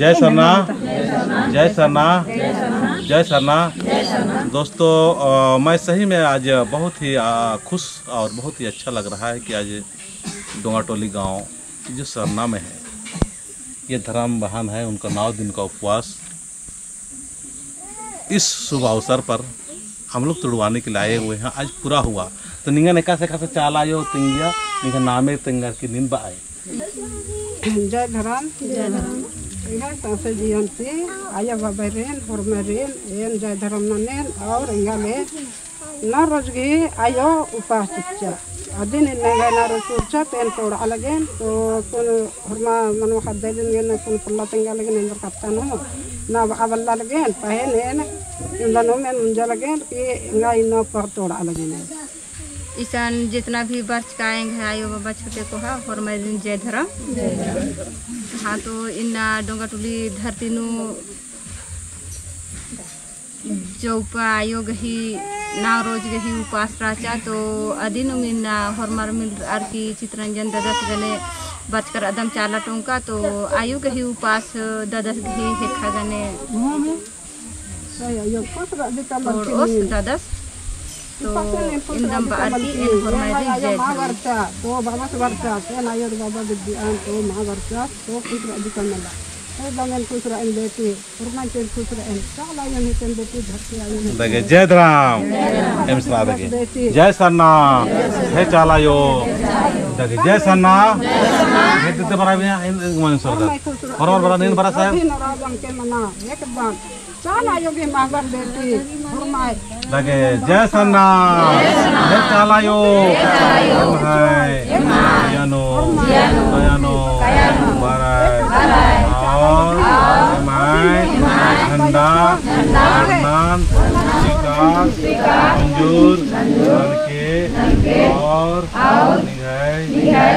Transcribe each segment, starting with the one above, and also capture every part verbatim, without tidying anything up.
जय सरना, जय सरना, जय सरना। दोस्तों, अ, मैं सही में आज बहुत ही, अ, खुश और बहुत ही अच्छा लग रहा है कि आज डोंगाटोली गांव जो सरना में है, ये धर्म बहन है, उनका नौ दिन का उपवास इस शुभ अवसर पर हम लोग तुड़वाने के लिए आए हुए हैं, आज पूरा हुआ। तो निंगन एकासे एकासे चाला आयो तिंगिया, निंगन नामे तिंगर की नीन बआ। जय धर्म। जय धर्म। एंगा सौंसे जियन ती आयो बाबारिन, होरमारिन, एन जय धर्म ननेन और एंगा ले नौ रोज गही आयो उपास चिच्चा। अदिन एन एंगा नौ रोज चिच्चा, तेन तोड़आ लगेन, तो कुन होरमा मनो खद्दे दिन गेन कुन पुल्ला तेंगा लगेन, एन्दर कत्ता नू ना बआ बल्ला लगेन, पहें एन एन्दर नू में मुंजा लगेन कि एंगा इन्ना उपास तोड़आ लगेन। इसन जितना भी बरचका एंग्है आयो बाबा छोटे कोहा, होरमारिन जय धर्म। हाँ, तो इन्ना डोंगाटोली धरती नू चौपा आयो गही नौ रोज गही उपास रहचा, तो अदिन उम इन्ना होरमर मिलरअर की चितरंजन ददस गने बरचकर अदम चाला टोंका, तो आयो गही उपास ददस गही हेक्खा गने तोड़ओस ददस। तो इन्दम बअर की एन होरमारिन जय धर्म। तो बाबस बरचा, तेन आयो बाबा बिद्दी आन, तो मा बरचा, तो खुश रअदी का मला। तो दमेन खुश रअन बेटी, होरमारिन खुश रअन, चाला आयोन हेतन बेटी, धरती आयोन हेतन। दगे जय धर्म, एम सरा दगे। जय सरना, हे चाला आयो। दगे जय सरना, हे दिद्दे बरा भी, इन, इन, मन सरदा। होरमर बरा, नीन बरा साहब। अभी नरा जम के मना, एकदम। चाला आयो गे मांगर बेटी, होरमाय। दगे जय सरना, जय चाला आयो। एम्है जिया नू, काया नू, बरय, और एम्है झंडा, झंडा, चिका, मंजूर, ननके, और निंग्है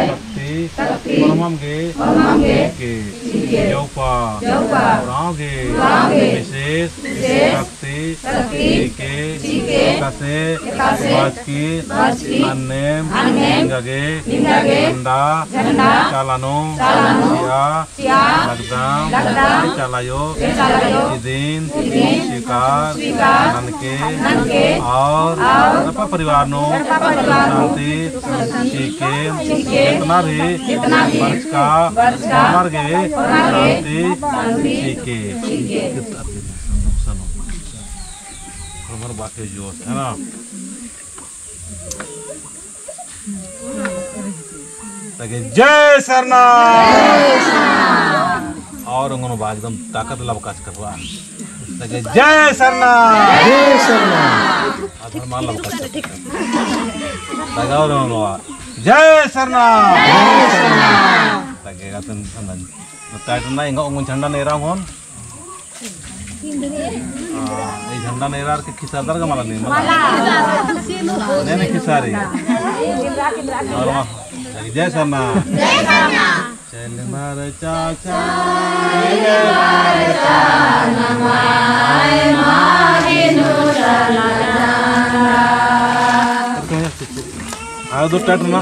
शक्ति, शक्ति, होरमम गे, होरमम गे, चिके, चिके, जौपा, जौपा, उराँव गे, उराँव गे, विशेष, विशेष, शक्ति, शक्ति, चिके, चिके, एकासे, एकासे, बाचकी, बाचकी, अन्नेम, अन्नेम, निंगा गे, निंगा गे, झंडा, झंडा, चाला नू, चाला नू, चिआ, चिआ, लगदम, लगदम, हे चाला आयो, हे चाला आयो, इदिन, इदिन, स्वीकार, स्वीकार, ननके, ननके, और, और, एड़पा परिवार नू, एड़पा परिवार नू, शांति, चिके, चिके, जितना भी, जितना भी, बरचका, बरचका, होरमर गे, होरमर गे, शांति, शांति, चिके। चिके। होरमर बाके जोश, है ना? ताकि जय सरना। और उंगनो बा एकदम ताकत लबकाच करवा। ताकि जय सरना। जय सरना। अधर मार लबकाच करवा। ताकि और उंगनो बा। जय सरना। जय सरना। ताकि का तुम अंदर। ताकि ना इंगा उंगन झंडा नेरा होन। हाँ, ये झंडा नेरा के खिसादर का मला नहीं, मला। नहीं, नहीं, खिसा रही। और वहाँ, जय सरना। जय सरना। चल मार चाचा, चल मार चाचा, नमाय माहिनु चला जाना। हाँ, दो टट ना।